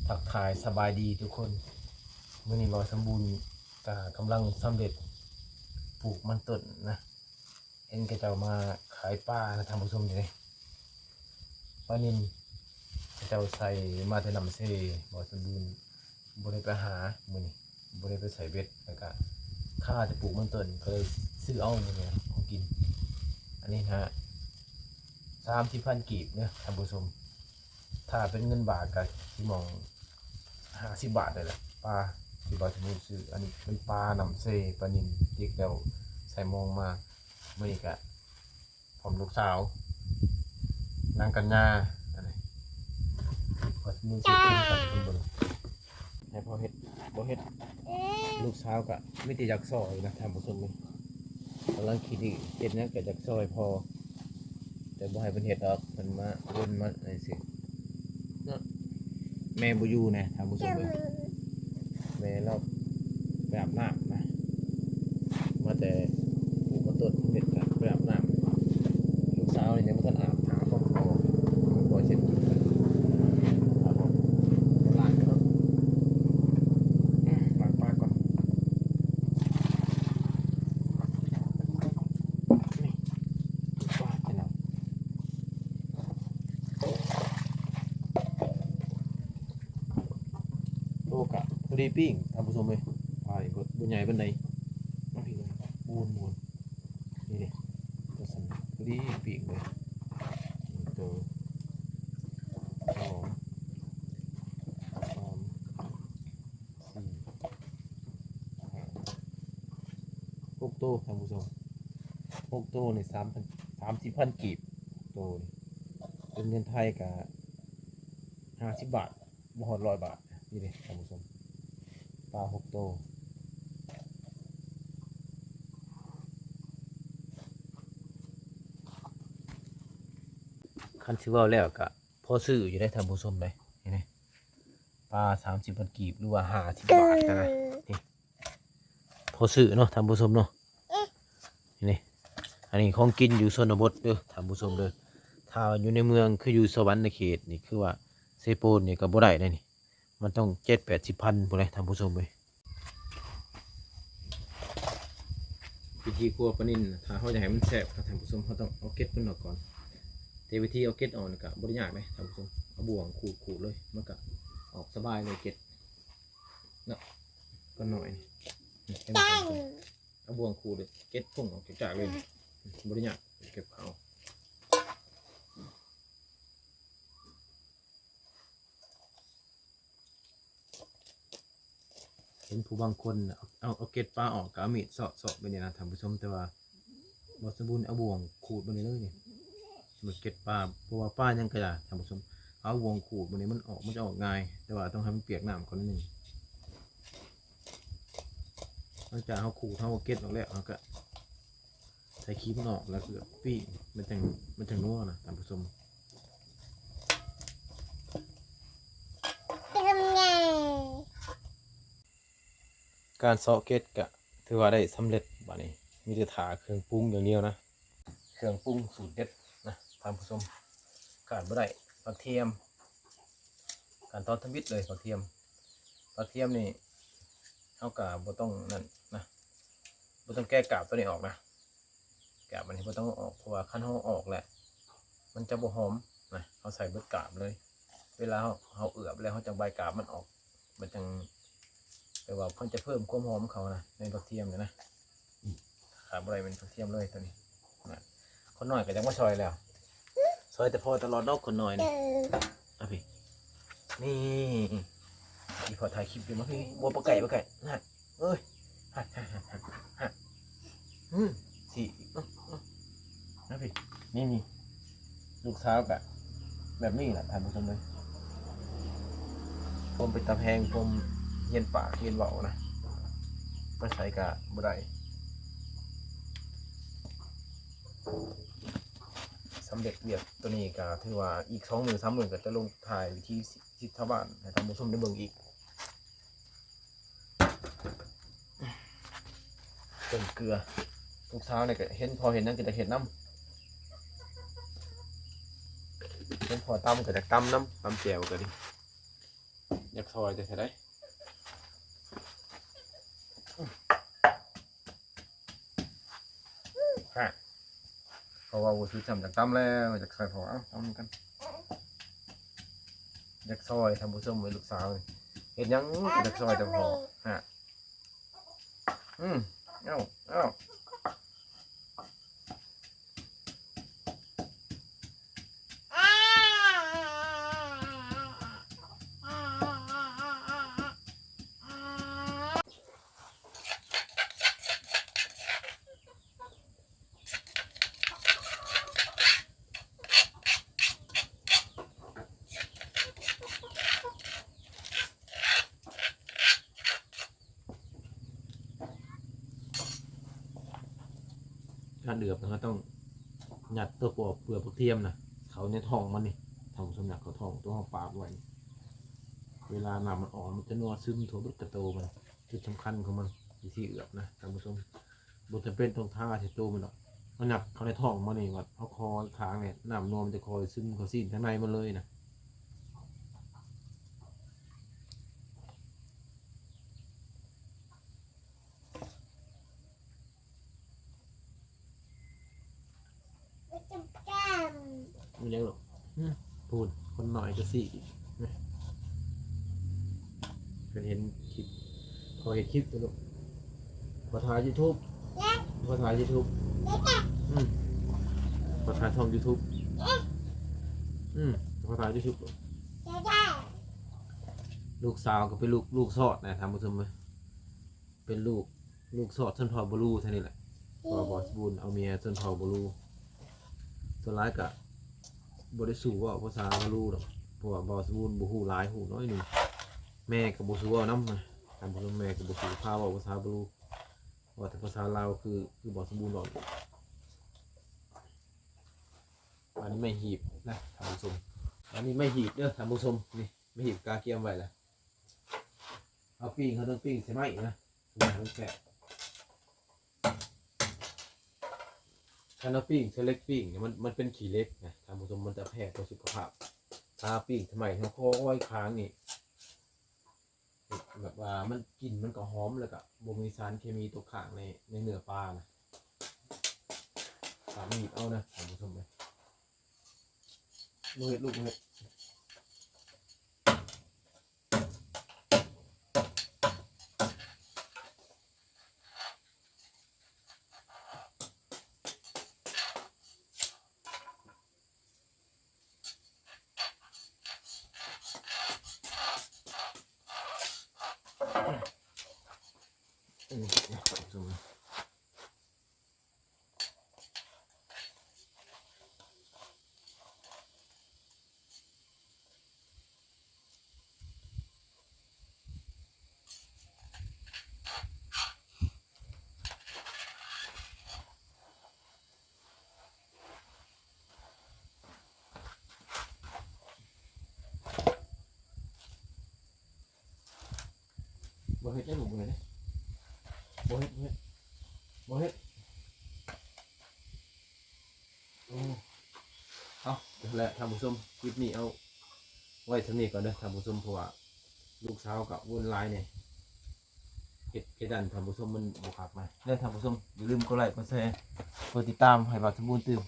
ທັກທາຍສະບາຍດີທຸກຄົນ, ມື້ນີ້ບ່າວສົມບູນກະກຳລັງສຳເລັດປູກມັນຕົ້ນນະ. ເຫັນເຂົາເຈົ້າມາຂາຍປານະທ່ານຜູ້ຊົມ, ຢູ່ນີ້ ປານິນເຂົາເຈົ້າໃສ່ມາແຕ່ນ້ຳເຊ. ບ່າວສົມບູນບໍ່ໄດ້ໄປຫາມື້ນີ້, ບໍ່ໄດ້ໄປໃສ່ເບັດ, ແລ້ວກະຄາແຕ່ປູກມັນຕົ້ນ ກໍເລີຍຊື້ເອົາມື້ນີ້ຂອງກິນ. ອັນນີ້ນະ ສາມສິບພັນກີບເດີທ່ານຜູ້ຊົມ, ຖ້າເປັນເງິນບາດກະຊິໝ່ອງຫ້າສິບບາດໄດ້ແຫຼະ. ປາທີ່ບ່າວສົມບູນຊື້ ອັນນີ້ເປັນປານ້ຳເຊ, ປານິນຈິກແລ້ວໃສ່ມອງມາ. ມື້ນີ້ກະ ພ້ອມລູກສາວ ນາງກັນຍາ. ອັນນີ້ ເພິ່ນມີເສດເປັນກັນເພິ່ນເບິ່ງ ໃຫ້ພໍ່ເຮັດບໍ່ເຮັດ, ລູກສາວກະມີແຕ່ຢາກຊ່ອຍນະທ່ານຜູ້ຊົມ. ກຳລັງຄິດຢູ່ ເຮັດຫຍັງກະຢາກຊ່ອຍພໍ່, ແຕ່ບໍ່ໃຫ້ເພິ່ນເຮັດດອກ, ເພິ່ນມາວົນມາຈັ່ງຊີ້ເນາະ. ແມ່ບໍ່ຢູ່ແນ່ທ່ານຜູ້ຊົມເອີຍ, ແມ່ລາວໄປອາບນ້ຳນະ, ມາແຕ່ປູກມັນຕົ້ນເຮັດກະໄປອາບນ້ຳ. ລູກສາວນີ້ຍັງບໍ່ທັນອາບ, ຫາຄອບຄົວ ຄອບຄົວເຊັດກິນກັນ. ລ້າງກ່ອນ, ລ້າງປາກກ່ອນ. ນີ້ ປາກເນາະ. ໂຕກະພໍດີປີ້ງທ່ານຜູ້ຊົມເອີຍ, ປານີ້ບໍ່ໃຫຍ່ປານໃດ. ມາພີ້ ໝູນໆ ນີ້ເດ້ ພໍດີປີ້ງເລີຍ. ໜຶ່ງໂຕ ສອງ ສາມ ສີ່ ຫ້າ ຫົກໂຕທ່ານຜູ້ຊົມ, ຫົກໂຕນີ້ ສາມພັນ ສາມສິບພັນກີບ. ໂຕນີ້ເປັນເງິນໄທກະຫ້າສິບບາດ, ບໍ່ຮອດຮ້ອຍບາດ. ນີ້ເດ້ທ່ານຜູ້ຊົມ, ປາຫົກໂຕ. ຄັນຊິເວົ້າແລ້ວກະພໍຊື້ຢູ່ເດ້ທ່ານຜູ້ຊົມເດ້. ນີ້ເດ້ ປາສາມສິບພັນກີບ ຫຼືວ່າຫ້າສິບບາດນະ, ນີ້ພໍຊື້ເນາະທ່ານຜູ້ຊົມເນາະ. ນີ້ ອັນນີ້ຂອງກິນຢູ່ຊົນນະບົດເດີທ່ານຜູ້ຊົມເດີ. ຖ້າຢູ່ໃນເມືອງຄືຢູ່ສະຫວັນນະເຂດນີ້ ຄືວ່າເຊໂປນນີ້ກໍບໍ່ໄດ້ເດ້ນີ້, ມັນຕ້ອງເຈັດແປດສິບພັນພຸ້ນແຫຼະທ່ານຜູ້ຊົມເອີຍ. ວິທີຄົວປານິນ ຖ້າເຮົາຢາກໃຫ້ມັນແຊບນະທ່ານຜູ້ຊົມ, ເຮົາຕ້ອງເອົາເກັດມັນອອກກ່ອນ. ແຕ່ວິທີເອົາເກັດອອກນີ້ກໍບໍ່ໄດ້ຍາກເດ້ທ່ານຜູ້ຊົມ, ເອົາບ່ວງຂູດໆເລີຍ ມັນກໍອອກສະບາຍເລີຍເກັດເນາະ. ກໍໜ້ອຍນີ້ ເຫັນບໍ່? ເອົາບ່ວງຂູດເກັດຜົ່ງອອກຈາກເລີຍ, ບໍ່ໄດ້ຍາກ ເກັບເອົາ. ເຫັນຜູ້ບາງຄົນເອົາ ເອົາ ເອົາເກັດປາອອກ ກໍເອົາມີດເຊາະໆ ແບບນີ້ນະທ່ານຜູ້ຊົມ, ແຕ່ວ່າບ່າວສົມບູນເອົາບ່ວງຂູດແບບນີ້ເລີຍນີ້, ມັນເກັດປາ ບໍ່ວ່າປາຫຍັງກໍຢ່າທ່ານຜູ້ຊົມ, ເອົາບ່ວງຂູດແບບນີ້ມັນອອກ ມັນຈະອອກງ່າຍ, ແຕ່ວ່າຕ້ອງໃຫ້ມັນປຽກນ້ຳກ່ອນໜ້ອຍໜຶ່ງ. ຫຼັງຈາກເຮົາຂູດ ເຮົາເກັດອອກແລ້ວ ເຮົາກໍໃສ່ຂີ້ມັນອອກ ແລ້ວກໍປີ້ງ ມັນຈັ່ງ ມັນຈັ່ງນົວນະທ່ານຜູ້ຊົມ. ການເຊາະເກັດກະຖືວ່າໄດ້ສຳເລັດ, ບາດນີ້ມີແຕ່ຖ້າເຄື່ອງປຸງຢ່າງດຽວນະ, ເຄື່ອງປຸງສູດເດັດນະທ່ານຜູ້ຊົມ, ຂາດບໍ່ໄດ້ຜັກທຽມ. ຂັ້ນຕອນທຳອິດເລີຍ ຜັກທຽມ. ຜັກທຽມນີ້ເຮົາກະບໍ່ຕ້ອງນັ້ນນະ, ບໍ່ຕ້ອງແກະກາບຕົວນີ້ອອກນະ, ກາບມັນນີ້ບໍ່ຕ້ອງເອົາອອກ ເພາະວ່າຄັນເຮົາເອົາອອກແລ້ວມັນຈະບໍ່ຫອມນະ, ເຮົາໃສ່ເບິດກາບເລີຍ. ເວລາເຮົາ ເຮົາເອືອບແລ້ວ ເຮົາຈັ່ງບາຍກາບມັນອອກ, ມັນຈັ່ງ ແປວ່າເພິ່ນຈະເພີ່ມຄວາມຫອມເຂົ້ານະ ໃນຜັກທຽມນີ້ນະ. ຂາດບໍ່ໄດ້ແມ່ນກະທຽມເລີຍຕົວນີ້ນະ. ຄົນນ້ອຍກໍຢາກມາຊ່ອຍແລ້ວ. ຊ່ອຍແຕ່ພໍ່ຕະຫຼອດເນາະ ຄົນນ້ອຍນີ້. ເອີ ມາພີ້ ນີ້ ອີ່ພໍ່ຖ່າຍຄລິບຢູ່. ມາພີ້ ບໍ່ ບໍ່ໃກ້ ບໍ່ໃກ້ ນະ ເອີຍ ຫືມ ຊິ ມາພີ້ ນີ້ ນີ້ ລູກສາວກະແບບນີ້ແຫຼະທ່ານຜູ້ຊົມເອີຍ. ຄວາມເປັນຕາແພງ ຄວາມຮຽນປາກຮຽນເວົ້ານະ ໄປໃສກະບໍ່ໄດ້. ສຳເລັດວຽກຕົວນີ້ກະຖືວ່າອີກສອງມື້ສາມມື້ກະຈະລົງຖ່າຍວິທີຊີວິດຊາວບ້ານໃຫ້ທ່ານຜູ້ຊົມໄດ້ເບິ່ງອີກ. ຕົ້ມເກືອ ລູກສາວນີ້ກະເຫັນພໍ່ເຮັດຫຍັງກະຢາກເຮັດນຳ, ເຫັນພໍ່ຕຳກະຢາກຕຳນຳ, ຕຳແຈ່ວກະດີ. ຢາກຊ່ອຍແຕ່ໃສໄດ້ ຮະ ເຂົາເວົ້າບໍ່ຖືກຊ້ຳ ຢາກຕຳແລ້ວ ຢາກຊ່ອຍພໍ່ ເອົ້າ ຕຳນຳກັນ ຢາກຊ່ອຍ ທ່ານຜູ້ຊົມ ເອີຍ ລູກສາວນີ້ ເຮັດຫຍັງກໍຢາກຊ່ອຍແຕ່ພໍ່ ຮະ ອືມ ເອົ້າ ເອົ້າ. ການເອືອບນະ ເຮົາຕ້ອງຍັດຕົວປອກເປືອກບັກທຽມນະ ເຂົ້າໃນທ້ອງມັນນີ້ ທ່ານຜູ້ຊົມ ຍັດເຂົ້າທ້ອງ ຕົວເຮົາປາກໄວ້ ເວລານ້ຳມັນອອກ ມັນຈະນົວຊຶມທົ່ວເບິດກະໂຕມັນ. ຈຸດສຳຄັນຂອງມັນ ວິທີເອືອບນະ ທ່ານຜູ້ຊົມ ບໍ່ຈຳເປັນຕ້ອງທາໃສ່ໂຕມັນດອກ ເຮົາຍັດເຂົ້າໃນທ້ອງມັນນີ້ ວ່າເຮົາຄໍຂ້າງນີ້ ນ້ຳນົວມັນຈະຄ່ອຍຊຶມເຂົ້າຊີ້ນຂ້າງໃນມັນເລີຍນະ. ມັນຍັງຫຼອກ ອືມ ພຸ້ນ ຄົນນ້ອຍກໍຊິ ເພິ່ນເຫັນຄລິບ ຂໍເຮັດຄລິບເດີລູກ ຂໍຖ່າຍຢູທູບ ຂໍຖ່າຍຢູທູບ ອືມ ຂໍຖ່າຍຊ່ອງຢູທູບ ອືມ ຂໍຖ່າຍຢູທູບ ລູກສາວກໍເປັນລູກ ລູກຊອດນະ ທ່ານຜູ້ຊົມເອີຍ. ເປັນລູກ ລູກຊອດຊົນເຜົ່າບະລູເທົ່ານີ້ແຫຼະ ເພາະວ່າບ່າວສະບູນເອົາເມຍຊົນເຜົ່າບະລູ ສ່ວນຫຼາຍກະບໍ່ໄດ້ສູ້ເວົ້າພາສາບະລູດອກ ເພາະວ່າບ່າວສະບູນບໍ່ຮູ້ຫຼາຍ ຮູ້ໜ້ອຍໜຶ່ງ ແມ່ກໍບໍ່ສູ້ເວົ້ານຳ ທ່ານຜູ້ຊົມ ແມ່ກໍບໍ່ສູ້ພາເວົ້າພາສາບະລູ ເວົ້າແຕ່ພາສາລາວ ຄື ຄືບ່າວສະບູນເວົ້າ. ອັນນີ້ໄມ້ຫີບນະ ທ່ານຜູ້ຊົມ ອັນນີ້ໄມ້ຫີບເດີ ທ່ານຜູ້ຊົມ ນີ້ ໄມ້ຫີບກາກຽມໄວ້ລະ ເອົາປີ້ງ ເຮົາຕ້ອງປີ້ງໃສ່ໄມ້ນະ ມັນແສບ ຄັນເຮົາປີ້ງໃສ່ເຫຼັກປີ້ງນີ້ ມັນ ມັນເປັນຂີ້ເຫຼັກນະ ທ່ານຜູ້ຊົມ ມັນຈະແພ້ຕໍ່ສຸຂະພາບ ຖ້າປີ້ງໃສ່ໄມ້ ເຮົາຄ່ອຍຄ້າງນີ້ ແບບວ່າມັນ ກິ່ນມັນກໍຫອມ ແລ້ວກໍບໍ່ມີສານເຄມີຕົກຄ້າງໃນ ໃນເນື້ອປານະ ຕາມມີດເອົານະ ທ່ານຜູ້ຊົມເອີຍ ບໍ່ເຮັດລູກ ບໍ່ເຮັດ. ບໍ່ເຮັດເດ້ ບໍ່ເຮັດເດ້ ບໍ່ເຮັດ ບໍ່ເຮັດ ບໍ່ເຮັດ ໂອ້ ເອົາ ແລະ ທ່ານຜູ້ຊົມ ຄລິບນີ້ເອົາໄວ້ສ່ຳນີ້ກ່ອນເດີທ່ານຜູ້ຊົມ ເພາະວ່າລູກສາວກໍວົນຫຼາຍແດ່ ເຮັດ ເຮັດໃຫ້ທ່ານຜູ້ຊົມມັນບໍ່ຄັກນະ ແລະ ທ່ານຜູ້ຊົມ ຢ່າລືມກົດໄລ້ ກົດແຊ ກົດຕິດຕາມໃຫ້ບ່າວສະບູນຕື່ມ.